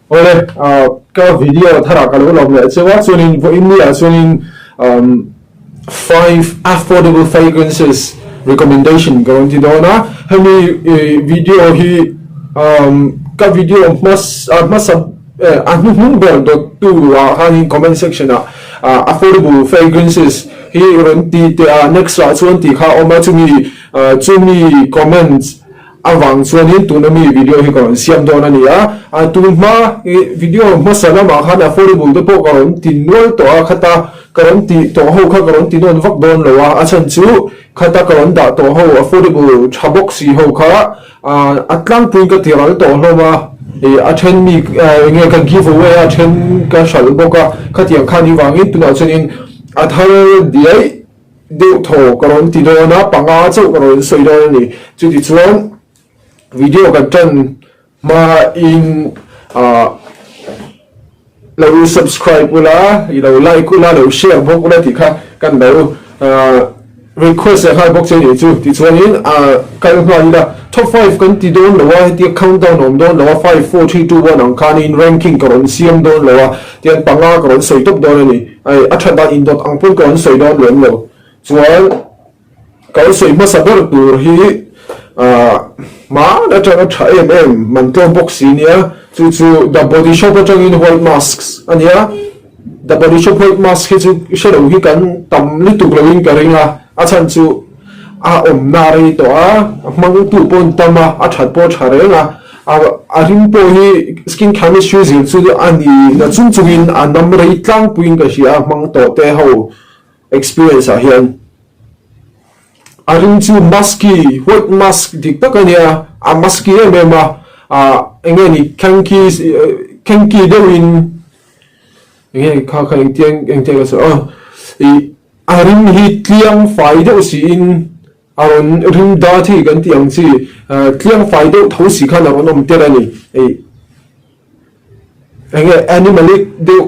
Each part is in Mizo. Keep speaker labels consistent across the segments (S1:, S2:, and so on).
S1: Awle, ka video tharah ka lo lawm leh cheu a, chuanin vawiin ni ah chuanin five affordable fragrances recommendation ka rawn ti dawn a, hemi video hi ka video hmasa a hnuhnung ber dawt tu ah khanin comment section ah affordable fragrances hi rawn ti teh a, next ah chuan tih kha a awm a, chumi chumi comments Avang chuanin tuna mi video hi ka rawn siam dawn a ni a, a tun hma video hmasa lamah khan affordable te pawh ka rawn ti nual tawh a, khata ka rawn tih tawh ho kha ka rawn ti nawn vak dawn lo a, a chhan chu khata ka rawn dah tawh ho affordable tha bawk si ho kha a tlangpuiin ka ti ral tawh hlawm a, ih a then mi eng nge ka give away a, a then ka hralh bawk a, khatiang khan ni vangin tunah chuanin a thar diaih. Deuh thaw ka rawn ti dawn a, panga chauh ka rawn sawi dawn a ni. Chuti chuan video kan tan hmain ah lo subscribe ula, i lo like ula, lo share bawk ula tih kha kan lo request leh nghal bawk che a nih chu. Tichuanin ah kal nghal ila top five kan ti dawn lo a, hetia countdown a awm dawn lo a, five, four, three, two, one ang khanin ranking ka rawn siam dawn lo a, tian panga ka rawn sawi tawp dawn a ni. Ai, a that dan indawt ang pawn ka rawn sawi dawn lem lo. Chuan ka rawn sawi hmasa ber tur hi ah hman atanga tha em em man tlawm bawk si nia, chu chu The Body Shop atangin White Masks a nia. The Body Shop White Mask hi chu hre lo hi kan tam lutuk loin ka ring a, a chhan chu a awmna rei tawh a, a hmangtu pawh an tam a, a that pawh a tha reng a. A rim pawh hi skin chemistry zir chu a ni na chung chungin a nam rei tlangpuiin ka hria a hmang tawh te ho experience ah hian. A rim chu musky, white musk dik tak a nia, a musky em em a, eng nge ni khanky khanky deuhin eng nge kha kha engtiang engtiang ka sawi aw ih a rim hi tliang fai deuh siin A rawn rim dat hi kan tih ang chi tliang fai deuh tho si khan a rawn awm tel a ni. Ei eng nge animalic deuh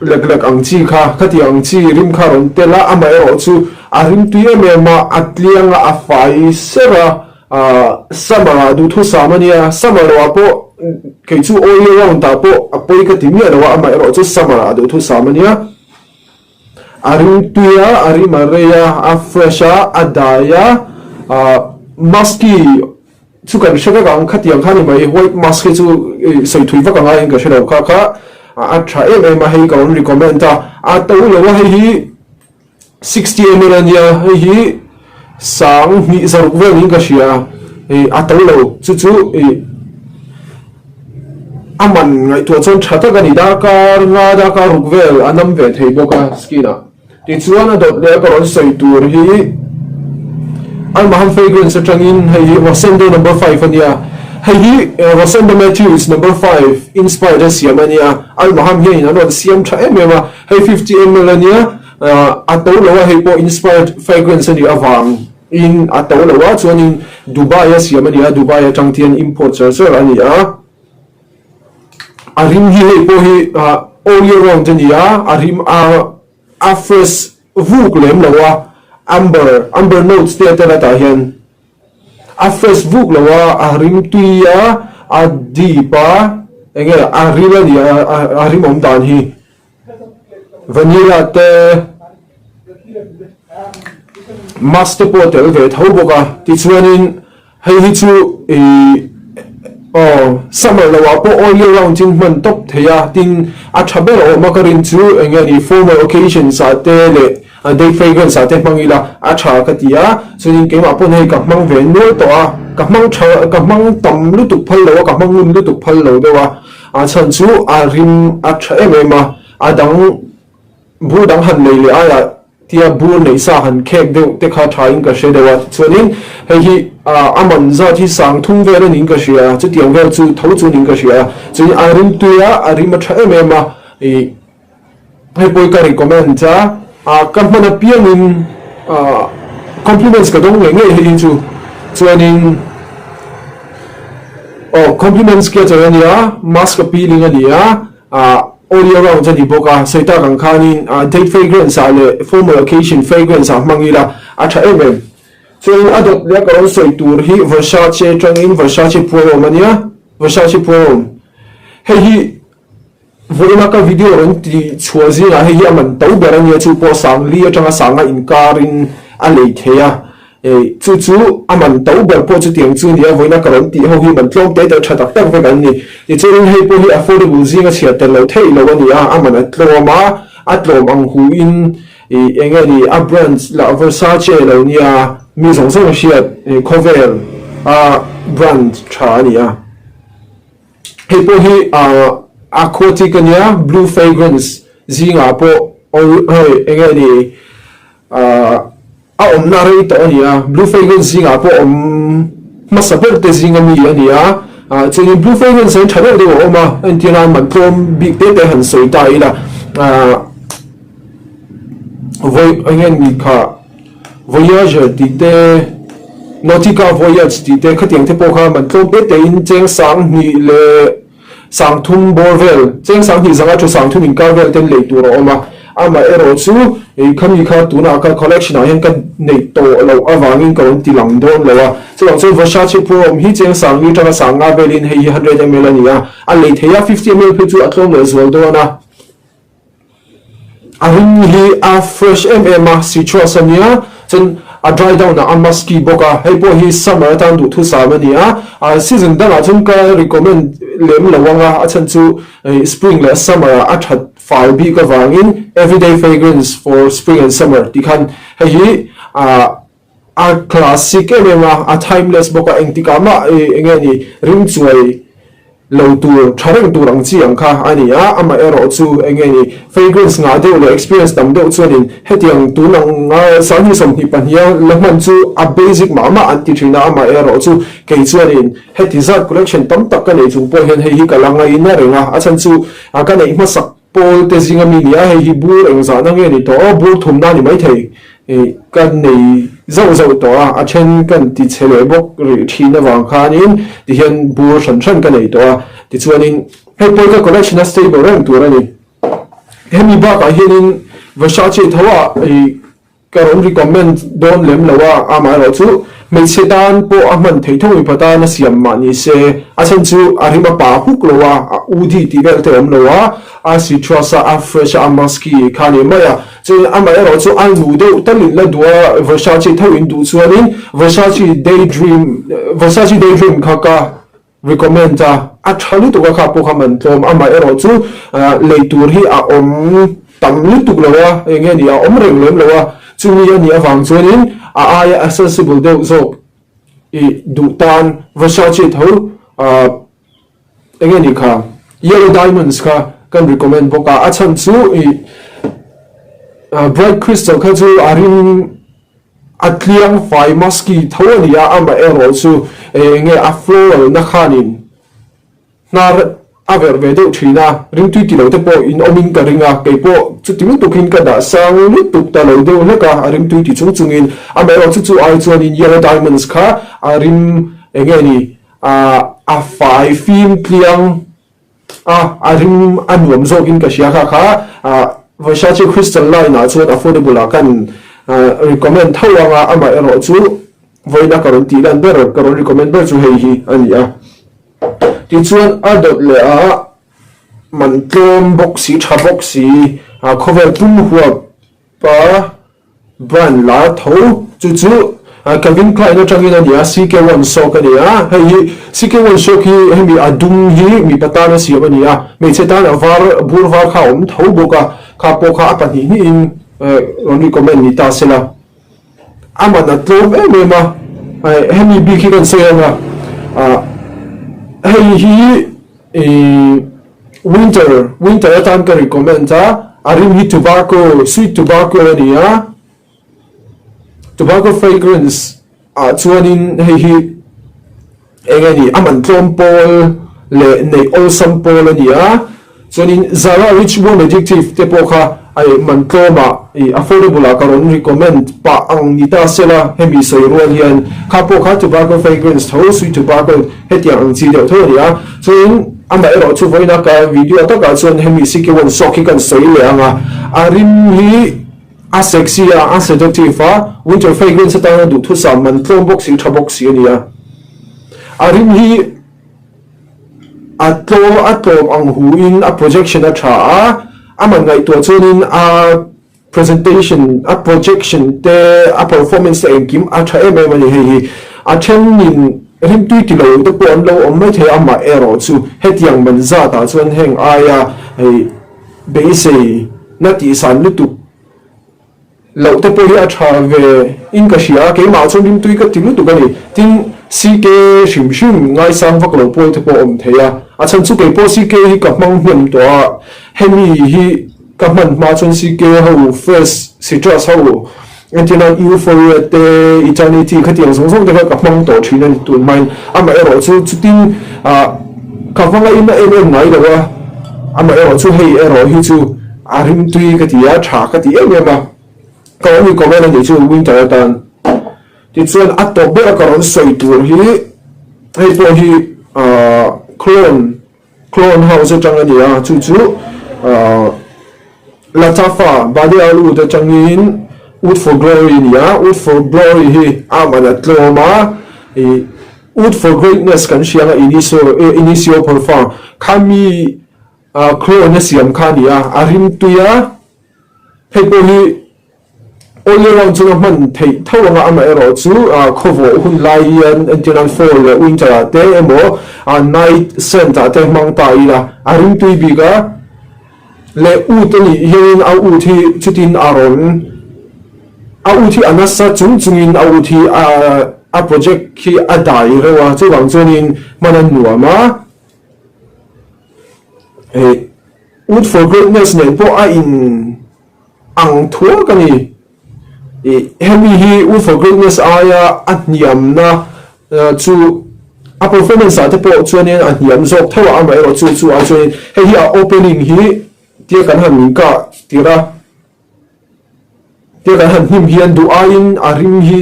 S1: lek lek ang chi kha khati ang chi rim kha a rawn tel a, amaherawh chu a rim tui em em a, a tliang a, a fai ser a, summer ah duhthusam a nia, summer loh ah pawh kei chu all year round ah pawh a pawi ka ti miah lo a, amaherawh chu summer ah duhthusam a nia. A rim tui a, a rim a rei a, a fresh a, a dai a, ah musky chu kan hre vek ang khatiang kha ni mai, white musk hi chu sawi thui vak ang aiin ka hre lo kha kha a tha em em a hei ka rawn recommend a, a to lo a hei hi 60 ml a nia hei hi sang hnih zaruk vel niin ka hria ih a to lo chu chu ih. A man ngaihtuah chuan tha tak a ni, darkar nga darkar ruk vel a nam ve thei bawk a skin ah. Tichuan a dawt leh a ka rawn sawi tur hi Almaham fragrance atangin hei hi Rosendo number five a nia, hei hi Rosendo Matthews number five inspired a siam a nia, Almaham hianin an rawn siam tha em em a, hei 50 ml a nia, a to lo a hei pawh inspired fragrance a nih avang. In a to lo a, chuanin Dubai a siam a ni a, Dubai atang te hian import char char a ni a. A rim hi hei pawh hi all year round a ni a, a rim a a fresh vuk lem lo a, amber amber notes te a tel a tah hian a fresh vuk lo a, a rim tui a, a deep a, eng nge a ril a ni a, a rim awm dan hi. Vanilla te musk te pawh a tel ve tho bawk a tichuanin hei hi chu ih aw summer lo ah pawh all year round in hman tawp thei a tin a tha ber a awm a ka rin chu eng nge ni formal occasions ah te leh day fragrance ah te hmang ila a tha ka ti a chuanin keimah pawn hei ka hmang ve nual tawh a ka hmang tha ka hmang tam lutuk phal lo a ka hmang ngun lutuk phal lo deuh a. A chhan chu a rim a tha em em a, a dang bur dang han nei leh aiah tia bur neih sa han khek deuh te kha tha in ka hre deuh a, tichuanin hei hi a man zat hi sang thum vel a niin ka hria a, chutiang vel chu tho chu niin ka hria a, chuanin a rim tui a, a rim a tha em em a, ih hei pawh hi ka recommend a, ka hman apiangin compliments ka dawng ngei ngei hei hi chu, chuanin. Aw compliments catcher a nia, mask appealing a ni a, ah all year round a ni bawk a, sawi tak ang khanin ah date fragrance ah leh formal occasion fragrance ah hmang ila a tha em em. Chuanin a dawt leh a ka rawn sawi tur hi Versace atangin Versace Pour Homme a nia, Versace Pour Homme. Hei hi. Vawiina ka video rawn ti chhuah zingah hei hi a man to ber a nia, chu pawh Sangli atanga Sanga inkarin a lei thei a. Chu chu a man to ber pawh chutiang chu a ni a, vawiina ka rawn tih ho hi man tlawm te te tha tak tak vek an ni. Tichuanin hei pawh hi affordable zinga chhiar tel lo theih lo a ni a, a man a tlawm a, a tlawm ang huin eng nge ni a brand lah Versace lo nia mi zawng zawng hriat khawvel a brand tha a ni a. Hei pawh hi aquatic a nia, blue fragrance zingah pawh hei eng nge ni a awmna rei tawh a ni a, blue fragrance zingah pawh awm hmasa ber te zinga mi a ni a, chuanin blue fragrance hi tha deuh deuh a awm a, entir nan man tlawm bik te te han sawi ta ila vawi eng nge ni kha Voyager tih te Nautica Voyage tih te khatiang te pawh kha man tlawm te te in cheng 2000 leh 3000 bawr vel, cheng 2000 zanga thu 3000 inkar vel ten lei tur a awm a, amaherawh chu khami kha tunah ka collection ah hian ka neih tawh loh avangin ka rawn ti lang dawn lo a, chuvang chuan Versace Pro awm hi cheng 40 atanga 50 velin hei hi 100 ml a ni a, a lei thei a, 50 ml phei chu a tlawm leh zual dawn a. A ring hi a fresh em em a, citrus a nia, chuan a dry down ah a musky bawk a, hei pawh hi summer atan duhthusam a ni a, a season dangah chuan ka recommend lem lo ang a, a chhan chu spring leh summer ah a that fai bik avangin everyday fragrance for spring and summer tih khan hei hi a classic em em a, a timeless bawk a, engtikah mah eng nge ni ring chuai lo tur, tha reng tur ang chi ang kha a ni a, amaherawh chu eng nge ni fragrance ngah deuh leh experience tam deuh chuanin hetiang tun anga 2022 a la hman chu a basic mah mah an ti thin a, amaherawh chu kei chuanin heti zat collection tam tak ka neih chung pawh hian hei hi ka la ngaina reng a, a chhan chu ka neih hmasak Paul te zinga mi nia, hei hi bur engzahna nge ni tawh aw, bur thumna a ni maithei ka nei zauh zauh tawh a, a then kan ti chhe leh bawk rih thin avang khanin tihian bur hran hran ka nei tawh a, tichuanin hei pawh ka collection a stable reng tur a ni. Hemi bakah hianin Versace tho ah Ka rawn recommend dawn lem lo a, amaherawh chu hmeichhe tan pawh a hman thei tho mipa tan a siam mah ni se, a chhan chu a rim a pa huk lo a, a oudi tih vel te awm lo a, a citrus a, a fresh a, a musky kha a ni mai a, chuan amaherawh chu a nu deuh talin la duh a, Versace tho in duh chuanin Versace Daydream Versace Daydream kha ka Recommend a, a tha lutuk a kha pawh kha man tlawm, amah erawh chu lei tur hi a awm tam lutuk lo a, eng nge ni a awm reng lem lo a, chumi a nih avang chuanin a aia accessible deuh zawk i duh tan Versace tho eng nge ni kha Yellow Diamonds kha kan recommend bawk a, a chhan chu i Bright Crystal kha chu a ring A tliang fai musky tho a ni a, amaherawh chu eng nge a floral na khanin hnar a verh ve deuh thin a, ringtui ti lo te pawh in awmin ka ring a, kei pawh chuti lutukin ka dah sang lutuk ta lo deuh hlek a, a ringtui ti chung chungin, amaherawh chu chu ai chuanin yellow diamonds kha a rim eng nge ni a fai fim tliang A, a rim a nuam zawkin ka hria kha kha Versace Crystal line ah chuan affordable ah kan recommend tho ang a, amah erawh chu vawiina ka rawn tih lan ber, ka rawn recommend ber chu hei hi a ni a. Tichuan a dawt leh a man tlawm bawk si, tha bawk si, khawvel pum huap Pa brand lar tho chu chu Calvin Klein atangin a ni a, CK One Sock a ni a, hei hi CK One Sock hi hemi a dum hi mipa tan a siam a ni a, hmeichhe tan a var bur var kha a awm tho bawk a, kha pawh kha a pahnih hnihin rawn recommend ni ta sela a man a tlawm em em a, hemi bik hi kan sawi ang a, hei hi Ih winter winter atan ka recommend a, a rim hi tobacco sweet tobacco a ni a, tobacco fragrance ah chuanin hei hi eng nge ni a man tlawm pawl leh neih awlsam pawl a ni a, chuanin Zara rich warm addictive te pawh kha a man tlawm ah ih affordable ah ka rawn recommend pah ang ni ta sela hemi sawi rual hian kha pawh kha tobacco fragrance tho sweet tobacco Hetiang ang chi deuh tho a ni a, chuan amah erawh chu vawiina ka video takah chuan hemi CK one sock hi kan sawi leh ang a, a rim hi a sexy a, a seductive a, winter fragrance atana duhthusam man tlawm bawk si tha bawk si a ni a, a rim hi. A tlawm a tlawm ang hu in a projection a tha a, a man ngaihtuah chuanin a presentation, a projection te, a performance te engkim a tha em em a ni hei hi. A thenin rimtui ti lo te pawh an lo awm mai thei a, amaherawh chu hetiang man zat ah chuan heng aia hei beisei na tihsan lutuk Loh te pawh hi a tha ve in ka hria a, keimah chuan rimtui ka ti lutuk a ni. Tin, CK hrim hrim ngaisang vak lo pawl te pawh awm thei a, a chhan chu keipawh CK hi ka hmang hnem tawh a, hemi hi ka hman hma chuan CK ho fresh citrus ho entirnan Euphoria te Eternity khatiang zawng zawng te kha ka hmang tawh thin a ni tun hmain amaherawhchu chutin ah ka va ngaihna em em ngai lo a, amaherawhchu hei erawh hi chu A rimtui ka ti a, tha ka ti em em a, ka rawn recommend a nih chu winter atan. Tichuan a tawp ber a ka rawn sawi tur hi hei pawh hi ahh clone clone house atang a ni a, chu chu ahh Lattafa Bade Al Oud atangin Oud for Glory a ni a, Oud for Glory hi a man a tlawm a, ih Oud for Greatness kan hria ang a Iniso Initio Parfum khami A clone a siam kha a ni a, a rimtui a, hei pawh hi all year round chunga hman theih tho anga amaherawh chu khawvawh hun lai hian entir nan fall leh winter ah te emaw night scent ah te hmang ta ila a rimtui bik a, leh ut a nih hianin a ut hi chutin a rawn a ut hi a nasa chung chungin a ut hi a project hi a dai reuh a, chuvang chuanin hman a nuam a. Hei Wood for Greatness nen pawh a in ang thuak a ni. Ih hemi hi Wood for Greatness aia a hniamna chu a performance ah te pawh chuanin a hniam zawk tho a, amaherawh chu chu ai chuanin hei hi a opening hi tia kan han kah tir a. Tia kan han hnim hian duh aiin a rim hi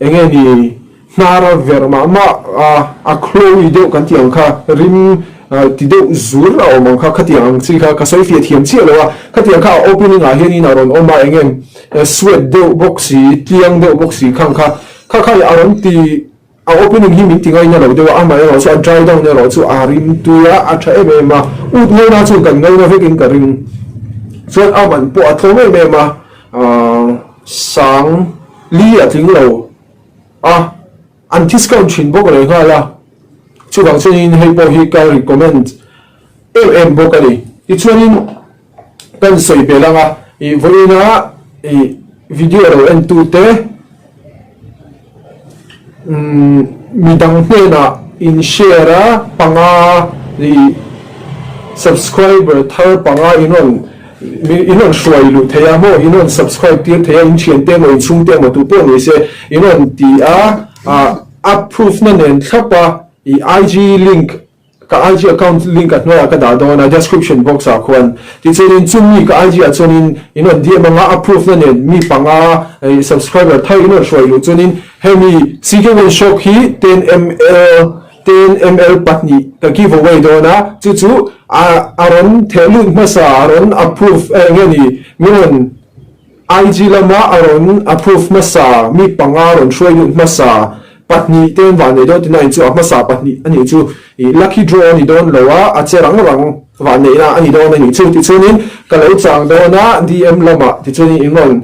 S1: eng nge ni hnar a verh mah mah a, a chloe deuh kan tih ang kha, rim ti deuh zur a awm ang kha, khatiang ang chi kha ka sawi fiah thiam chiah lo a, khatiang kha a opening ah hianin a rawn awm a, eng nge sweat deuh bawk si, tliang deuh bawk si khang kha, kha kha a rawn ti. A opening hi min ti ngaina lo deuh a, amaherawh chu a dry down erawh chu a rim tui a, a tha em em a, ut ngaina chuan kan ngaina vekin ka ring. Chuan a man pawh a tlawm em em a, aah sang li a tling lo a, an discount thin bawk leh nghal a, chuvang chuanin hei pawh hi ka recommend em em bawk a ni. Tichuanin kan sawi belh ang a, ih vawiina ih video lo en tute, Midang hnenah in share a panga ih subscriber thar panga in rawn in rawn hruai luh thei a maw in rawn subscribe tir thei a in thian te emaw in chhung te emaw tu pawh ni se in rawn ti a ah a proof na nen thlap a ih IG link Ka IG account link a hnuaiah ka dah dawn a, description box ah khuan. Tichuanin chumi ka IG ah chuanin in rawn DM anga approve na nen mi panga subscriber thar in rawn hruai luh chuanin hemi CK One Shop hi 10ml 10ml pahnih ka give away dawn a, chu chu a rawn theh lut hmasa a rawn approve eng nge ni min rawn IG lama a rawn approve hmasa, mi panga rawn hruai lut hmasa, pahnih te an vahneih dawn tihna in chu a hmasa pahnih a nih chu ih lucky draw a ni dawn lo a, a che rang rang vahneihna a ni dawn a nih chu. Tichuanin ka lo chang dawn a DM lamah tichuanin in rawn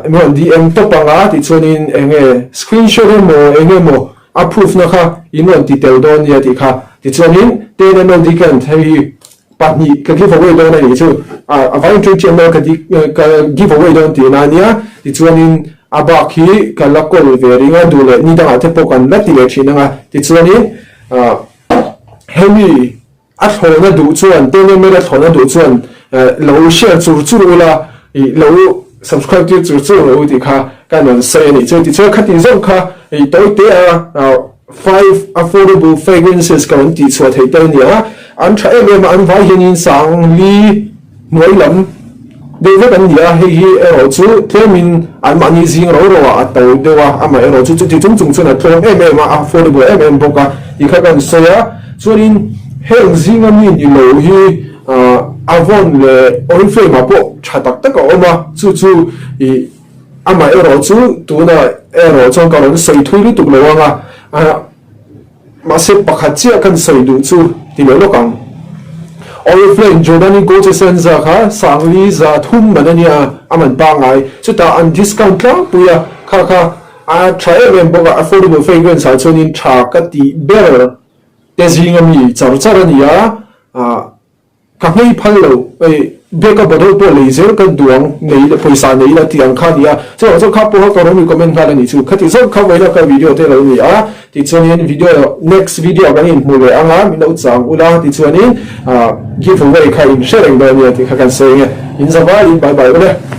S1: min rawn DM tawp ang a, tichuanin eng nge screenshot emaw eng emaw approve na kha in rawn ti tel dawn nia tih kha. Tichuanin 10 ml decant hei hi Pahnih ka give away dawn a nih chu a vai ṭui ṭiam lo ka ka give away dawn tihna a nia tichuanin a bak hi ka la kawl ve ring a duh leh ni dangah te pawh kan la ti leh ṭhin ang a tichuanin hemi a thlawhna duh chuan ten ml a thlawhna duh chuan lo share chur chur ula ih lo subscribe tir chur chur rawh u tih kha ka rawn sawi a nih chu tichuan khatih zawng kha ih tawi te a. Five affordable fragrances ka rawn tihchhuah theih tel a ni a, an tha em em a, an vai hianin sang li hnuai lam deuh vek an ni a, hei hi erawh chu tlemin anmahni zing ro ro ah a to deuh a, amah erawh chu chuti chung chung chuan a tlawm em em a, a affordable em em bawk a tih kha kan sawi a, chuanin heng zinga mi ni lo hi Avon leh Oriflame ah pawh tha tak tak a awm a, chu chu ih. Amah erawh chu tunah erawh chuan ka rawn sawi thui lutuk lo ang a, Mahse pakhat chiah kan sawi duh chu ti leh lawk ang. Oriflame Giordani Gold Essenza kha sangli 300 man a nia, a man pangngai. Chutah an discount tlangpui a, kha kha a tha em em bawk a, affordable fragrance ah chuanin tha ka tih ber te zinga mi char char a ni a, ah. Ka nghei phal lo, hei bag a bottle pawh lei zel ka duang nei leh pawisa nei la tih ang kha a ni a, chuvang chuan kha pawha ka rawn recommend nghal a nih chu. Khati zawk kha vawiin a ka video te lo ni a, tichuanin video next video ah kan inhmu leh ang a, min lo chang ula tichuanin ah give away kha in hre reng dawn a nia tih kha kan sawi ang e. In za vaiin bye bye ule.